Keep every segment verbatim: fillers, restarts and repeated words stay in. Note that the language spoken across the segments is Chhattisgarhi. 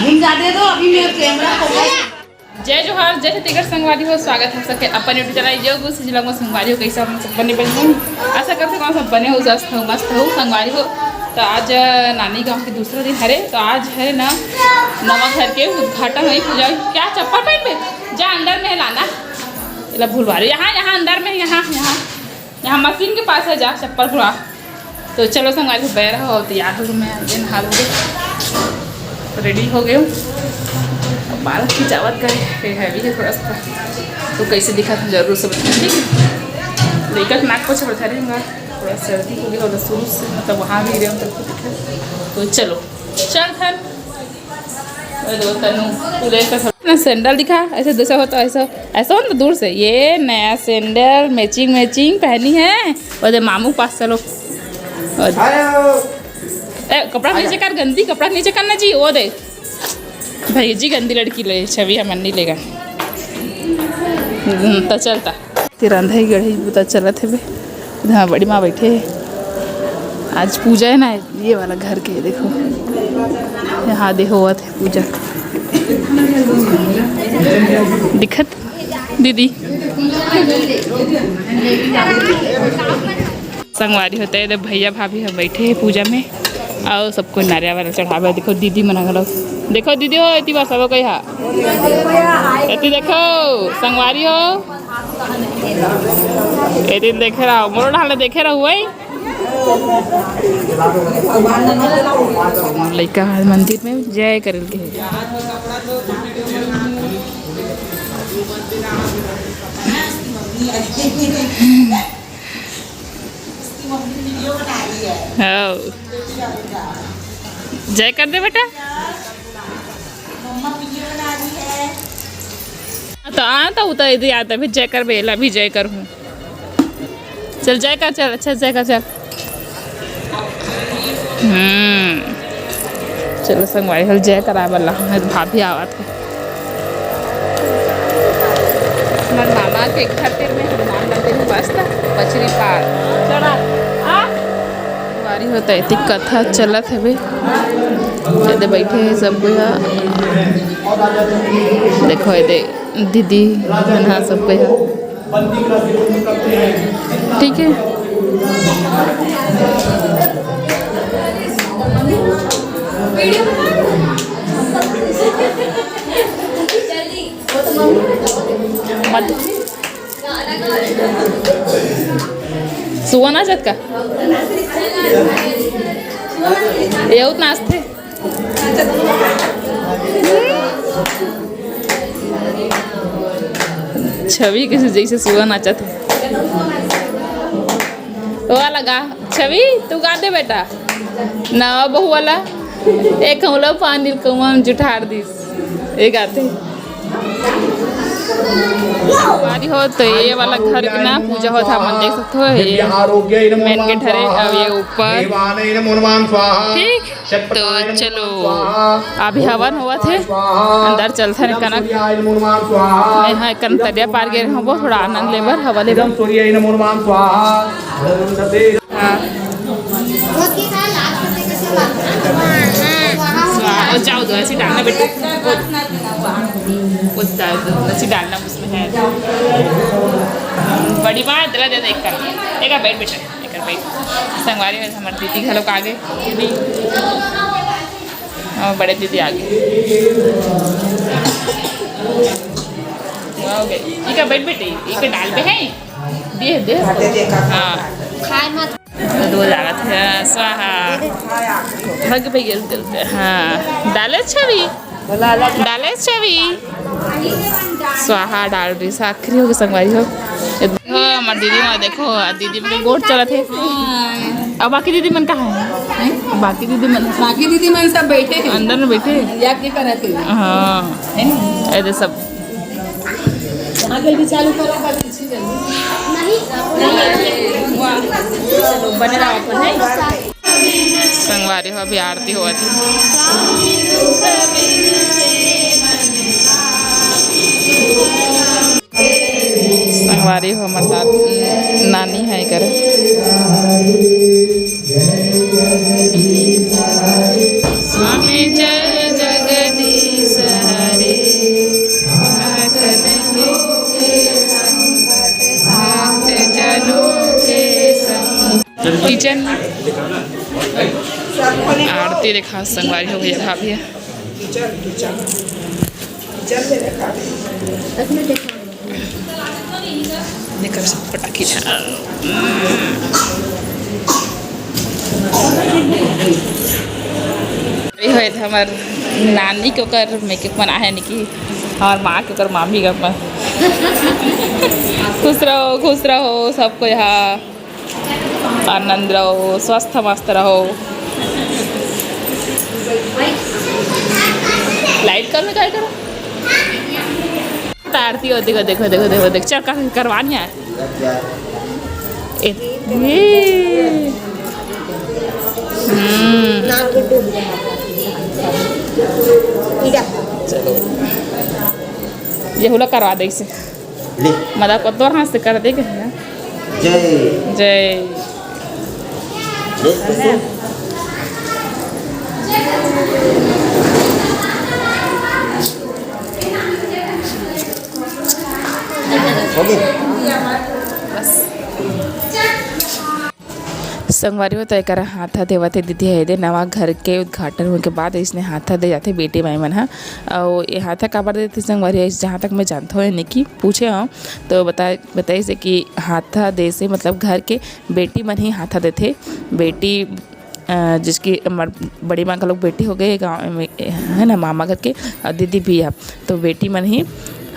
इनका दे दो, अभी मैं कैमरा को। जय जोहार, जय छत्तीसगढ़ संगवारी हो, स्वागत है सबके अपन YouTube चैनल योग से जिला में। संगवारी हो, कैसे हम सब बने बने हो? आशा करते हो सब बने हो, स्वस्थ हो, मस्त हो संगवारी हो। तो आज नानी गांव के दूसरा दिन हरे, तो आज है ना नवा घर के उद्घाटन हुई, पूजा हुई। क्या चप्पल पहन पे जा, अंदर में लाना, इला भूलवा रहे। यहाँ, यहाँ अंदर में, यहाँ, यहाँ, यहाँ मशीन के पास है, जा चप्पल खुला। तो चलो संगवारी हो, बैर हो, तैयार हो गए, मैं आ गए, नहा धो के रेडी हो गए। अब बाल खिंचावत करे, फिर हैवी है थोड़ा सा, तो कैसे दिखा था जरूर से बताना, ठीक है? लेकर नाक पोछा बैठा रहे होगा, थोड़ा सर्दी हो गया होगा शुरू से, मतलब वहाँ भी रहे हो तब तो दिखा। तो चलो चल थन। अरे वो तनु, तू देख कर ना सैंडल दिखा, ऐसे दूसरा होता ऐसा, ऐसा हो ना दूर से, ये नया सैंडल मैचिंग मैचिंग पहनी है। वो दे मामू पास चलो। वो दे। ए, कपड़ा नीचे कर, गंदी कपड़ा नीचे करना जी। वो दे भाई जी, गंदी लड़की ले छवि हमन नहीं लेगा। हम्म, तो चलता। ते रंधई गढ़ई बुता चलत हेबे। हाँ, बड़ी माँ बैठे हे। आज पूजा है ना, ये वाला घर के, देखो। यहाँ दे होवत हे पूजा। दिखत दीदी। संगवारी होते हैं, तो भैया भाभी ह बैठे हे पूजा में। अउ सबको नारियल वाला चढ़ावे। देखो दीदी मन घलो, देखो दीदी हो, एती बार सब कोई हा। एती देखो, संगवारी हो, एती देखे रहो, मोरो ढाले देखे रहो भाई। लइका ह मंदिर में जय करल के हे। हाँ। जय कर दे बेटा। तो आ तो उतर इधर आता, फिर जय कर बेला भी जय कर हूँ। चल जय कर, चल अच्छा जय कर, चल। हम्म, चलो संगवारी हल जय करा बल्ला, भाभी आवत हे। हमर मामा के घर तीर में हनुमान मंदिर में मस्त मछली पार चढ़ा। आ? संगवारी होता है, इतनी कथा चलत हवे। एदे बैठे हैं सब कोई हा। देखो एदे दीदी मन हा सब कोई हा। ठीक है। मत। सुआ नाचत का? ये उतना आस्ते। छवि के जैसे सुआ नाचत हे। वो वाला गा, छवि, तू गा दे बेटा। नवा बहू वाला, एक हमला पानी कौआ में जुठार दिस। ए गाते। संगवारी हो, तो ये वाला घर के ना पूजा होत हे, मन देख सकते हो, ये main gate हरे, अब ये ऊपर। ठीक, तो चलो, अभी हवन होवत हे, अंदर चलथन कनक। मैं हा कन तरिया पार गे रहूं, थोड़ा आनंद लेबर, हवा लेबर। हाँ। स्वाहा। और जाओ दो, ऐसे डालना बेटा। वो, वो डाल दो, ऐसे डालना उसमें है। बड़ी बात, दिला दे, देख कर। एक बैठ बेटा, एक बैठ। संगवारी में हमारे दीदी घर लोग आ गए। दीदी। और बड़े दीदी आ गए। हो गए। इका बैठ बेटी, इका डाल पे है। दे, दे। हाँ। खाए मत। तो दो लागत है, स्वाहा। भाग भैया, रुक, रुक। हाँ। डाले छवि। डाले छवि। स्वाहा डाल रही, आखिरी हो गई संगवारी हो। ये देखो, हमार दीदी मन देखो, आ दीदी मन के गोठ चलत हे। अब बाकी दीदी मन कहाँ हे? हैं? बाकी दीदी मन? बाकी दीदी मन सब बैठे हैं। अंदर में बैठे हैं। यज्ञ करत हे। हाँ। हैं? ये दे सब। आगे भी चालू करो, कर पीछे चलो। वाह। चलो, बने रहो अपन, हैं? संगवारी हो, अभी आरती होवत हे। संगवारी हो, हमर दाद-, नानी हे एकर। स्वामी जय जगदीश। चल, आरती देखा संगवारी हो भैया भाभी है। देखा सब पटाखी था। ये होय था हमार नानी के ओकर मेकअप बना है निकी, हमार माँ के ओकर मामी का अपन। खुश रहो, खुश रहो सबको यहाँ। आनंद रहो, स्वस्थ मस्त रहो। लाइट कम है, काय करो? आरती हो, देखो, देखो, देखो, देखो, देख, चल, कर, करवानी है। ए, ए। हम्म। चलो, ये हुला करवा दे इसे। ले। मदा को तोर हाथ से कर दे के है। जय। जय। ले, ले। हो गई। संगवारी हो, तो एकरा हाथा देवत हे दीदी, हे दे नवा घर के उद्घाटन होए के बाद इसने हाथा दे जाथे बेटी माई मन ह। अउ ये हाथा काबर देथे संगवारी हो, जहाँ तक मैं जानत हूँ, यानी कि पूछे हूँ, तो बता, बताइस हे कि हाथा दे से मतलब घर के बेटी मन ही हाथा देथे। बेटी, अ, जिसकी हमर बड़ी माँ का लोग बेटी हो गए गाँव में, है ना, मामा घर के, और दीदी भी है, तो बेटी मन ही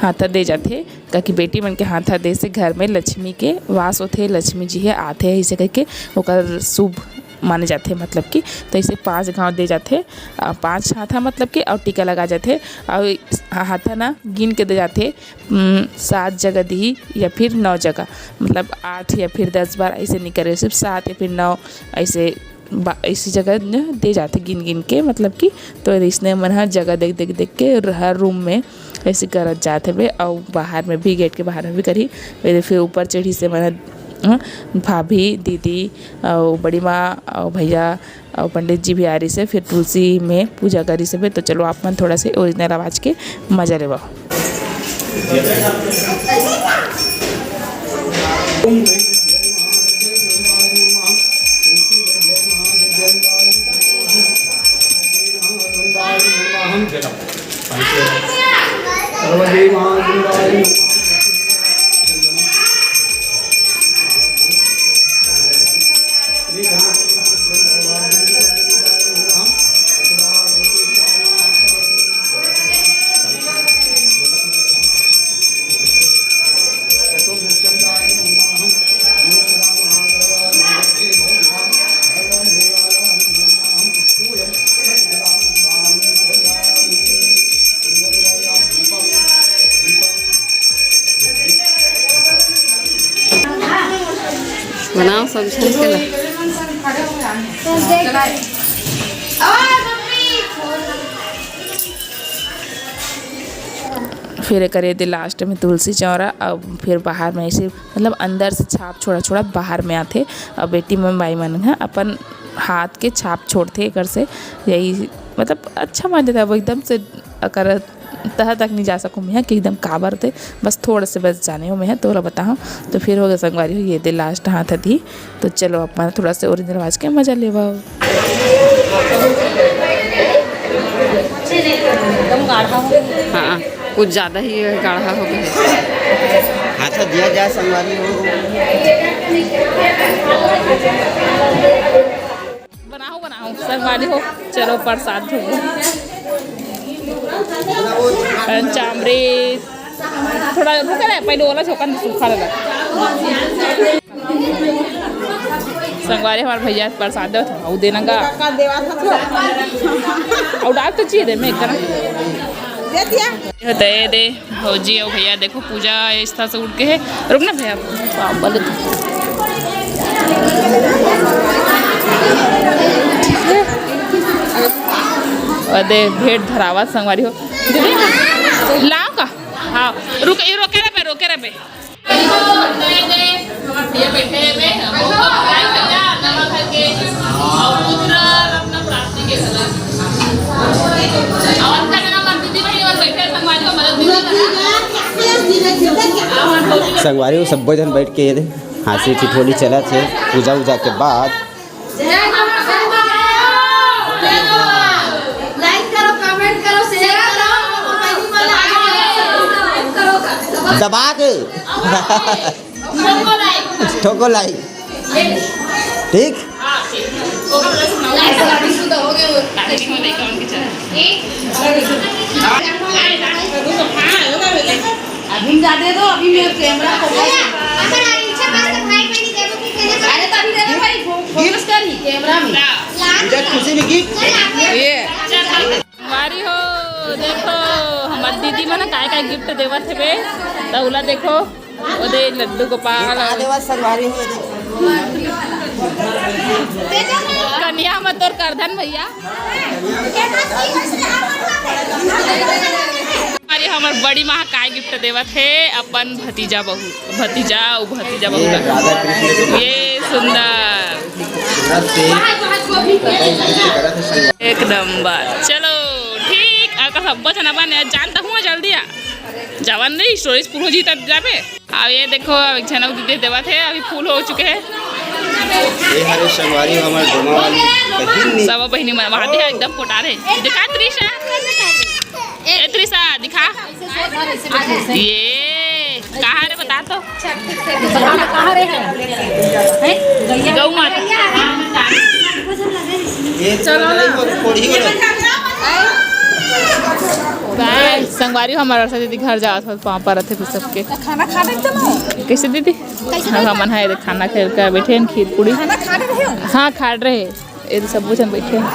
हाथा दे जाथे। काकि बेटी मन के हाथा दे से घर में लक्ष्मी के वास होथे, लक्ष्मी जी हे आथे, ऐसे करके ओकर शुभ माने जाथे, मतलब कि। तो ऐसे पाँच घाव दे जाथे, अ, पाँच हाथा मतलब कि, और टीका लगा जाथे, और हाथा ना गिन के दे जाथे, उम, सात जगह दिही या फिर नौ जगह, मतलब आठ या फिर दस बार ऐसे नहीं करे, सिर्फ सात या फिर नौ ऐसे बा-, इसी जगह न दे जाथे गिन गिन के, मतलब कि। तो इसने मन हर जगह देख, देख, देख के हर रूम में ऐसे करत जात हवे, अउ बाहर में भी, गेट के बाहर में भी करही। फिर, फिर ऊपर चढ़ी से मन ह, भाभी, दीदी, अउ बड़ी माँ, अउ भैया, अउ पंडित जी भी आ रही से, फिर तुलसी में पूजा करी से। तो चलो, आप मन थोड़ा से ओरिजिनल आवाज के मजा लेवा। बनाओ सब झन के ला। फिर एकर ये दे लास्ट में तुलसी चौरा, अब फिर बाहर में ऐसे, मतलब अंदर से छाप छोड़ा छोड़ा बाहर में आथे। अब बेटी मन, बाई मन ह अपन हाथ के छाप छोड़थे एकर से, यही मतलब अच्छा मान जाता है। वो एकदम से अकर तह तक नहीं जा सकूँ मैं कि एकदम काबर थे, बस थोड़ा से बस जाने हो मैं, तोला बताओ। तो फिर हो गया संगवारी हो, ये दे लास्ट हाथ हथी। तो चलो, अपन थोड़ा से ओरिजिनल आवाज के मजा लेवा। एकदम गाढ़ा हो गया। हाँ, कुछ ज्यादा ही गाढ़ा हो गया। हाथ दिया जा संगवारी हो। बनाओ, बनाओ, संगवारी हो, चलो प्रसाद हो। पंचामृत, थोड़ा रुका ना, पहले ओला झोंका न सूखा लगा। संगवारी हमारे भैया प्रसाद देवत हो, अउ देना का। अउ डाल तो चाहिए दे, मैं एक करना। दे दिया। ये होता है, ये दे। भौजी अउ भैया देखो, पूजा इस तरह से उठ के है। रुक ना भैया, बाप बोले तो। अरे भेंट धरावत संगवारी हो। दीदी, लाओ का? हाँ, रुक, ये रोके रहे बे, रोके रहे बे। ये बैठे हुए, हम लोग को बधाई भैया, नवा घर के, और पुत्र रत्न प्राप्ति के सलाह। और अंदर ना मत दीदी भाई, और बैठे संगवारी को मदद दीदी करना। संगवारी हो, सब्बो झन बैठ के ये दे, हाँसी ठिठोली चलत हे। पूजा उजा के बाद दबा के ठोको लाइक। ठीक। अभी ज्यादा दो, अभी मेरे कैमरा को। अरे तो अभी दे दे भाई, फोकस कर ही कैमरा में। खुशी में गिफ्ट। ये हमारी हो, देखो, हमर दीदी मन काय काय गिफ्ट देवत हेबे। त उला देखो, ओदे लड्डू गोपाल। ये का देवत संगवारी हो, देखो। कन्या म तोर करधन भैया। अरे, हमर बड़ी माँ काय गिफ्ट देवत हे अपन भतीजा बहू, भतीजा, अउ भतीजा बहू ला। ये सुंदर। एक नंबर। चलो, ठीक, अगर सब बचन अपन जानता हूँ, जल्दी आ। जवन नहीं, स्टोरेज फुल हो जी, तब जाबे। अब ये देखो, अब एक झन अउ दीदी देवत हे, अभी फुल हो चुके हैं। ये हरे संगवारी हमर डोमा वाली बहिन नी। सब बहिनी मन, वहाँ दे एकदम पोटा रहे। दिखा त्रिशा। ए त्रिशा, दिखा। ये कहाँ रे, बता तो। कहाँ रे है? गौ माता। ये चलो ना। थोड़ी ही बोलो। गाइस, संगवारी हमारा दीदी घर जावत हो, पाँव परत हे सबके। खाना खा लेते ना। कैसे दीदी? कैसे हाँ, खाना? हमन है खाना खेल कर बैठे हैं, खीर पूड़ी। खाना खा रहे हो? हाँ, खा रहे। ये सब झन बैठे हैं।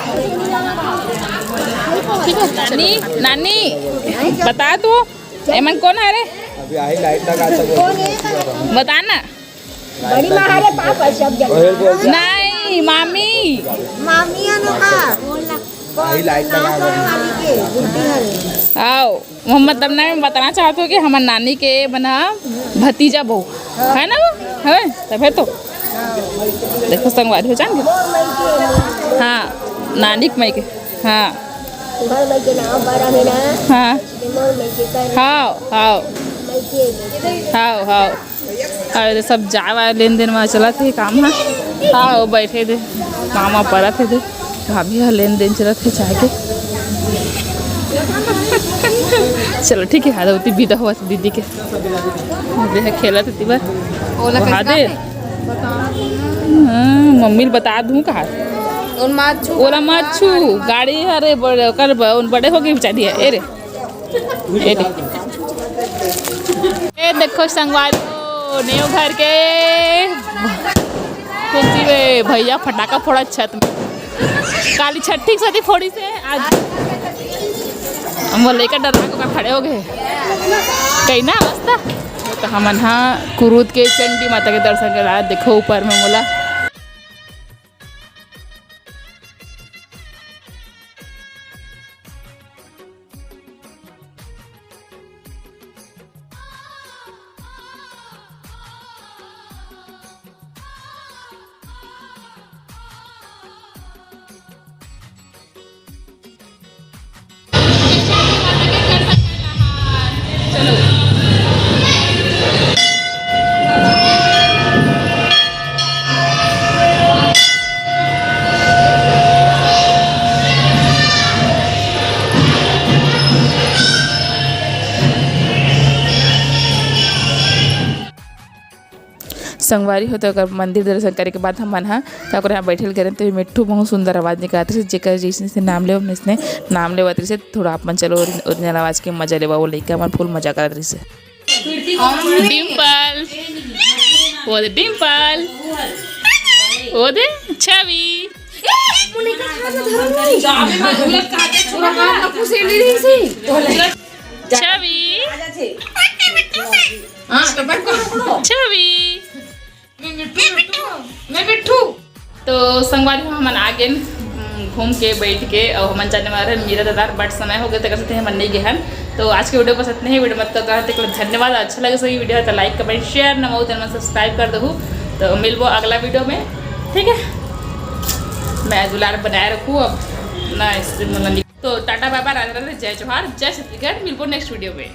ठीक है, नानी, नानी, बता तू, एमन कौन है रे? अभी आई लाइट लगा तो। बता ना। बड़ी माँ हरे पापा सब जन। नहीं, मामी। मामी है ना का? आई लाइट लगा दो। आओ, मोहम्मद दमना में बताना चाहत हो कि हमर नानी के बना भतीजा बहू है ना वो? है, तब है तो। देखो संगवारी हो जान। हाँ, नानी के मई के। हाँ। घर में के नाम बड़ा है ना। हाँ। मोर में के कर। हाँ, हाँ। में के। हाँ, हाँ। अउ ये सब जाए वाले लेन देन में चलत हे काम ह। हाँ, वो बैठे दे, मामा परत हे दे, भाभी ह लेन देन चलत हे चाय के। चलो ठीक है, हाँ, ओती बिदा होवत दीदी के, दीदी ह खेलत हे तिबर। ओला वहाँ कैसे दे। हाँ, मम्मी ल बता दूँ कहा। ओला मत छू। ओला मत छू, गाड़ी हरे बड़े, ओकर ब-, बड़े हो गए बेचारी है। ए रे। ए दे-, ए देखो संगवारी हो, नेव घर के कुर्सी में भैया फटाका फोड़ा छत में। काली छत ठीक सती फोड़ी से आज हम वो लेकर डरा को खड़े हो गए। कहीं ना अवस्था। तो हमन हा कुरूद के चंडी माता के दर्शन करा। देखो ऊपर में मोला संगवारी हो, तो ओकर मंदिर दर्शन करे के बाद हमन ह, तो ओकर यहाँ बैठे ल गे रहेन, तो मिट्ठू बहुत सुंदर आवाज निकालत रहिस, जेकर जइसने नाम लेव, वइसने नाम लेवत रहिस। थोड़ा आप मन चलो ओरिजिनल आवाज के मजा लेवा, वो लइका मन फुल मजा करत रहिस। डिम्पल, वो दे डिम्पल, वो दे छवि। छवि। छवि। तो संगवारी हो, हमन आ गेन, उम, घूम के, बैठ के, अउ हमन जाने वाले हन मीरा दादा, but समय हो गए, तेकर सेती हमन नहीं गए हन। तो आज के video बस इतने ही। Video मत करता है, तेकर धन्यवाद। अच्छा लगे सही video तो like, comment, share, नवा हो तेन मन subscribe कर दहू। तो मिलबो अगला video में, ठीक है? मैं दुलार बनाए रखू अब ना, इससे मतलब। तो टाटा, bye bye, राधे राधे, जय जोहार, जय छत्तीसगढ़, मिलबो next video में।